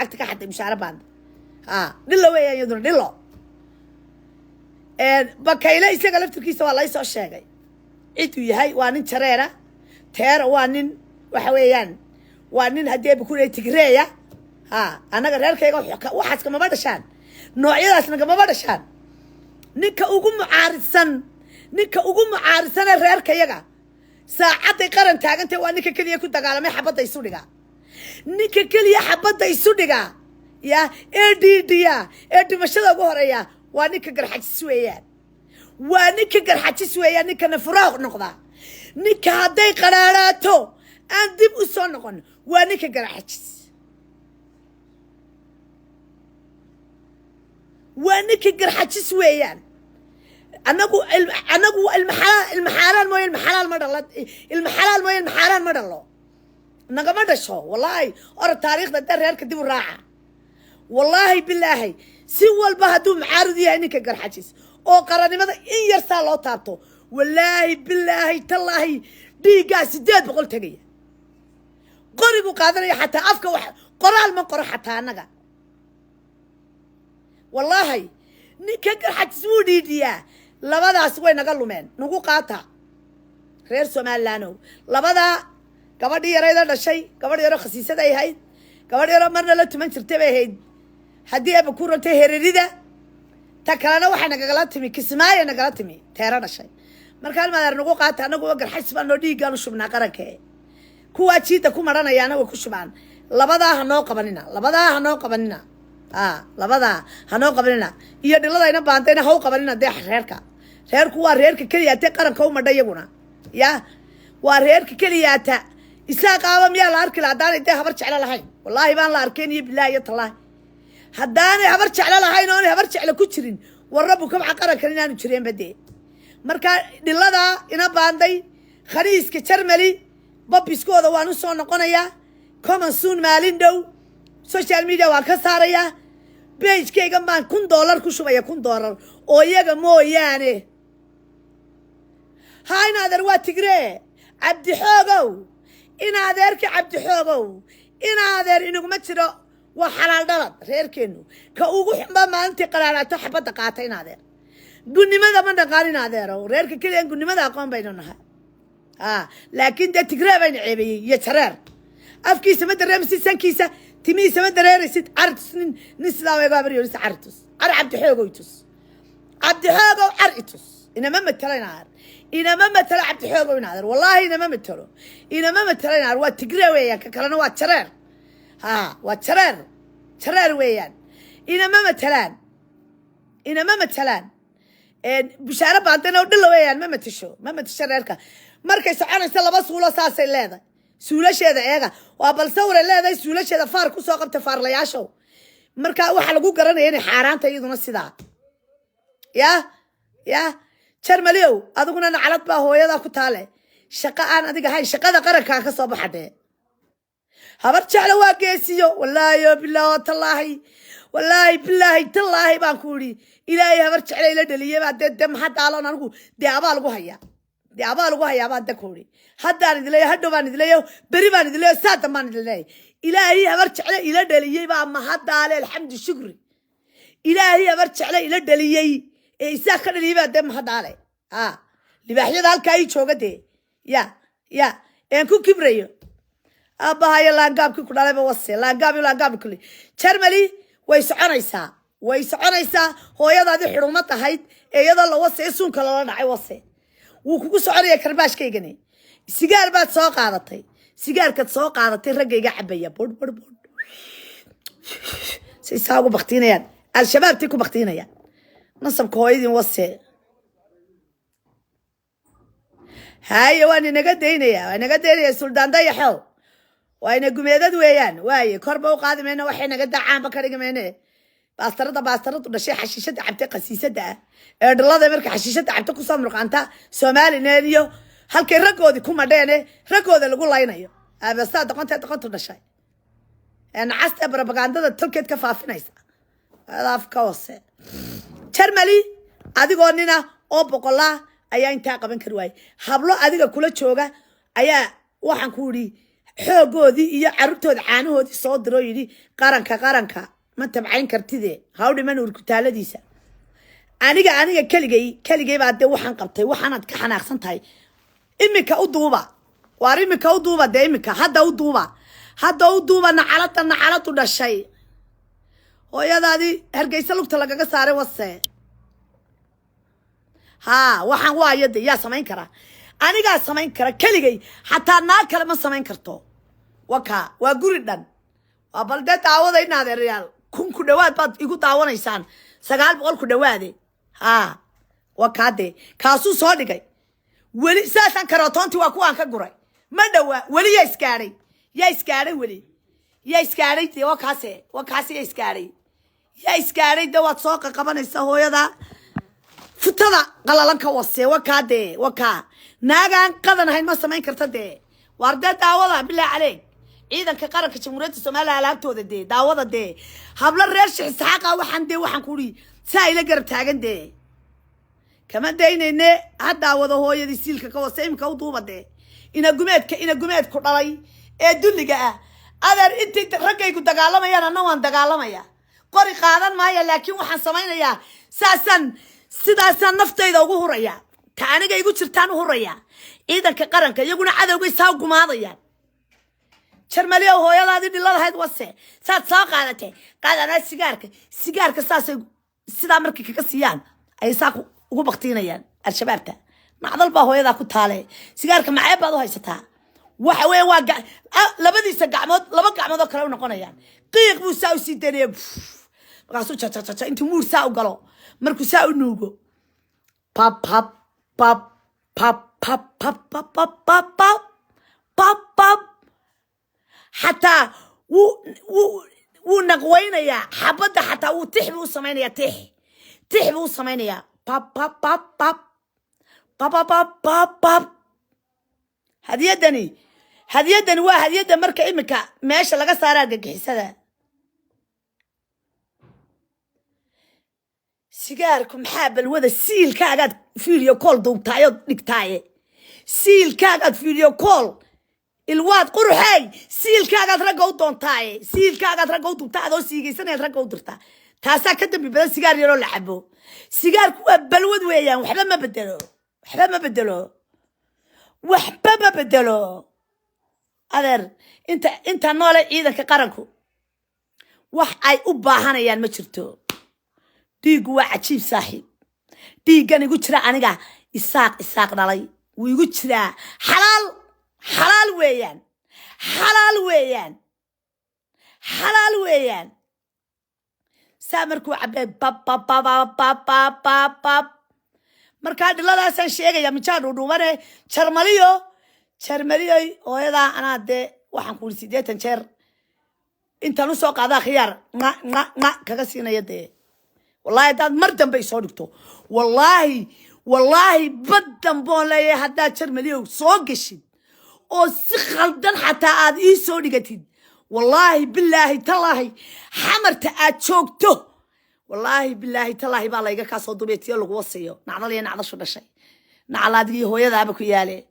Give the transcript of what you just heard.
Lacagta ka xaday Mushaara Baanda. Ha, dhilo weeyaan iyaduna, dhilo. Bakayle isaga laftirkiisa waa laysoo sheegay ciduu yahay. Waa nin jareera teera, waa nin, waxa weeyaan, waa nin haddii ay ku Tigreeya. Ha, annaga reerkayga waxaas kamama dhashaan, noocyadaas nagamama dhashaan. Ninka ugu mucaaridsan, ninka ugu mucaaridsanee reerkayaga saacadday qaran taagantay, waa ninka keliya ku dagaalamay xabadda isu dhigaa, ninka keliya xabadda isu dhigaa ya ee dhiidhiya ee dhimashada ugu horeeya waa ninka Garxajis weeyaan, waa ninka Garxajis weeyaan. Ninkana furaaq noqdaa, ninka hadday qaraaraato aan dib u soo noqon, waa ninka Garxajis, waa ninka Garxajis weeyaan. Anagu ilmaxalaal, ilmaxaaraan mooye ilmaxalaal ma dhalo, ilmaxalaal mooye ilmaxaaraan ma dhalo, nagama dhasho. Wallaahi ora taariikhda da reerka dib u raaca. Wallaahi bilaahi, si walba hadduu mucaarid yahay ninka Garxajis oo qarannimada in yar saa loo taabto, wallaahi bilaahi tallaahi dhiiggaa 800 tegaya, qorigu qaadanaya. Xataa afka wax qoraal ma qoro xataa annaga. Wallaahi ninka Garxajis wuu dhiidhiyaa. Labadaas way naga lumeen. Nagu qaata reer Somalilaanow, labadaa gabadhii yarayda dhashay, gabadh yaroo khasiisad ay ahayd, gabadh yaroo marna la tuman jirtay bay ahayd haddii aba ku rantay hererida. Ta kalena waxay nagagala timi Kismaayo, nagala timi Teero dhashay. Markaan madeer nagu qaata, annaguba Garxajis baa noo dhiiggaan u shubnaa qaranke, kuwaa jiidda ku maranayaana way ku shubaan. Labadaa ha noo qabanina, labadaa ha noo qabanina, a labadaa ha noo qabanina, iyo dhiladayna baantayna ha u qabanina. Dee reerka, reerku waa reerka keliyaate qaranka u madha iyaguna ya, waa reerka keliyaata. Isaaqaaba miyaa la arki la haddaanay dee Habar Jeclo lahayn? Wallaahi baan la arkeen iyo bilaahi iyo tallaahi haddaanay Habar Jeclo lahayn oonay Habar Jeclo ku jirin, war rabbu kabca qarankan inaanu jireenba dee. Markaa dhiladaa ina baanday, khaniiska Jarmali babiskooda waan u soo noqonayaa common soon, maalin dhow social media waan ka saarayaa. Page-kaygan baan $1000 ku shubaya, $1000 oo iyaga mooyaane. Ha, in adeer waa Tigree. Cabdixoogow, in adeerka Cabdixoogow, in adeer inaguma jiro, waa xalaal dhalad reerkeenu. Ka ugu xunbaa maalintii qaraaraato xabadda qaata. In adeer gunnimada ma dhaqaan, in adeerow, reerka keliya gunnimada aqoon baynu nahay. A laakiin dee Tigree bayna ceebeeyey iyo jareer. Afkiisa ma dareemaysid, sankiisa, timihiisa ma dareeraysid. Caritus nin, nin sidaa weego abaryonis caritus car. Cabdixoogow itus, Cabdixoogow car itus. Inama matelo inaar, inama matelo Cabdixoogow inaadeer, wallaahi inama matelo, inama matelo inaar. Waa Tigree weeyaan, ka kalena waa jareer. Ha, waa jareer, jareer weeyaan. Inama matelaan, inama matelaan. Bushaaro Baantana oo dhilla weeyaan, ma matasho, ma matasho reerka. Markay soconaysa laba suulo saasay leedahay, suulasheeda eega, waa bal sawiray leedahay suulasheeda, faar kusoo qabta faarlayaashow. Marka waxaa lagu garanaya inay xaaraanta iyaduna sidaa ya ya. Jarmaliow, adiguna naclad baa hooyadaa ku taale. Shaqo aan adiga ahayn, shaqada qarankaa ka soo baxa dee. Habar Jeclo waa geesiyo. Wallaahi oo bilaahi tallaahi, wallaahi bilaahi tallaahi baan ku idhi, Ilaahay Habar Jeclo ila dhaliyey baa dee maxaa daaloon anigu dee abaa lagu hayaa, dee abaa lagu hayaa baan de ku idhi. Haddaan idin leeyahay, hadhow baan idin leeyahay, beri baan idin leeyahay, saa dambaan idin leeyahay. Ilaahay Habar Jeclo ila dhaliyey baa mahaddaale, alxamdu shukri. Ilaahay Habar Jeclo ila dhaliyey ee isaa ka dhaliyey baa dee mahaddaale. A libaaxyada halkaa ii jooga dee ya ya een ku kibrayo aabbahayo laangaabkii ku dhalayba wase, laangaab iyo laangaab kule. Germany way soconaysaa, way soconaysaa. Hooyadaadii xurumad ahayd ee iyadoo la wase suunka loola dhacay wase, wuu kugu soconaya karbaashkaygani. Sigaar baad soo qaadatay, sigaarkaad soo qaadatay raggayga cabaya bodh bodh bodh, say saa ugu baktiinayaan, Al-Shabaabtii ku baktiinayaan, nasabka hooyadiin wase. Haye, waan inaga daynaya, waa inaga daynaya. Suldaan Dayaxow, waa ina gumeedad weeyaan. Waaye korba u qaadi mayno, waxay naga dacaanba ka dhigi mayne. Baastarada, baastaradu dhashay, xashiishada cabtay, qasiisada ah ee dhalada marka xashiishada cabta kusoo murqaanta Somalilan iyo halkay raggoodii ku madheene raggooda lagu laynayo, abastaa doqonta, doqontu dhashay ee nacasta barabagandada tolkeed ka faafinaysa adaaf ka hoose. Jarmali, adigoo nina oo boqolaa ayaa intaa qaban kari waayey. Hablo adiga kula jooga ayaa waxaan ku idhi Xooggoodii iyo carruurtooda caanahoodii soo diroo yidhi, "Qaranka, qaranka ma tabcayn kartide, ha u dhiman urkutaaladiisa." Aniga keligay, keligay baa dee waxaan qabtay. Waxaanaad ka xanaaqsan tahay iminka u duuba. Waar iminka u duuba dee, iminka hadda u duuba, hadda u duuba. Nacalada, nacaladu dhashay, hooyadaadii Hargeysa lugta lagaga saaray wase. Haa, waxaan waayo de yaa samayn karaa? Anigaa samayn kara keligay, xataa naag kale ma samayn karto. Waka waa guri dhan. Waa bal dee daawada in adeerayaal, 1000 ku dhawaad baad igu daawanaysaan, 900 ku dhawaade. Haa, waa kaa dee, kaasuu soo dhigay. Weli sidaasaan karootoontii waa kuwaan ka guray. Ma dhowaa weli. Yaa isgaadhay? Yaa isgaadhay? Weli yaa isgaadhay dee? Waa kaase, waa kaase. Yaa isgaadhay? Yaa isgaadhay dee? Waad soo qaqabanaysaa hooyada futada qalalan ka wase. Waa kaa dee, waa kaa. Naagaan qadan ahayn ma samayn karta dee. Waar dee daawada, bilaa caleeg, ciidanka qaranka Jamhuuriyadda Soomaaliya alaabtooda dee daawada dee. Hablo reer Shixisxaaqa waxaan dee, waxaan kuhi saa ila garab taagan dee, kama daynayne. Ha daawado hooyadii siilka ka wase. Imika u duuba dee inagumeedka, inagumeedku dhalay ee dulliga ah. Adeer, intay raggaygu dagaalamayaan, anna waan dagaalamaya. Qori qaadan maaya, laakiin waxaan samaynayaa saasaan, sidaasaan naftayda ugu huraya. Ta aniga igu jirtaan u huraya. Ciidanka qaranka iyaguna cadowgay saa gumaadayaan. Jarmaliyow, hooyadaadii dhiladahayd wase, saad soo qaadatay qaadanaa sigaarka. Sigaarka saasay sidaa markay kaga siiyaan ayay saa ugu baktiinayaan Al-Shabaabta. Nacdal baa hooyadaa ku taale. Sigaarka maceeb baad u haysataa? Waxa weeye waa labadiisa gacmood, laba gacmood oo kale u noqonayaan. Qiiq buu saa u sii daynaya, markaasuu jajajaja intuu muur saa u galo, markuu saa u nuugo, pap pap pap pap pap pap pap pap pap pap pap pap. Xataa wuu naqweynayaa xabadda, xataa wuu tix buu u samaynayaa, tix tix buu u samaynayaa. Pap pap pap pap pap pap pap pap pap. Hadiyadani, hadiyadani waa hadiyadda marka imika meesha laga saara argagixisada. Sigaarku maxaa balwada? Siilkaagaad video call duubtaayood dhigtaaye, siilkaagaad video call. Ilwaad quruxey, siilkaagaad ragga u doontaaye, siilkaagaad ragga u duubtaa, adoo siigaysanayaad ragga u dirtaa. Taasaa ka dambi badan sigaar yaroo la cabo. Sigaarku waa balwad weeyaan. Waxba ma bedelo, waxba ma bedelo, waxba ma bedelo. Adeer, inta noole ciidanka qaranku wax ay u baahanayaan ma jirto. Dhiiggu waa cajiib, saaxiib. Dhiiggan igu jira aniga, Isaaq, Isaaq dhalay wuu igu jiraa. Xalaal, xalaal weeyaan, xalaal weeyaan, xalaal weeyaan. Saa markuu cabay, bababababababab. Markaa dhiladaasaan sheegaya mijaa dhuudhuubane. Jarmaliyo, Jarmaliyoy, hooyadaa anaa dee waxaan ku uri 80 jeer intaan usoo qaadaa khiyaar nga nga nga kaga siinaya dee. Wallaahi haddaad mar dambe isoo dhigto, wallaahi, wallaahi, bad damboon leeyahay. Haddaad Jarmaliyow soo geshid oo si khaldan xataa aad ii soo dhigatid, wallaahi bilaahi tallaahi, Xamarta aad joogto, wallaahi bilaahi tallaahi baa layga kaa soo dubeetiyo lagu wasiyo. Nacdal iyo nacdashu dhashay, nacaladigii hooyadaaba ku yaale.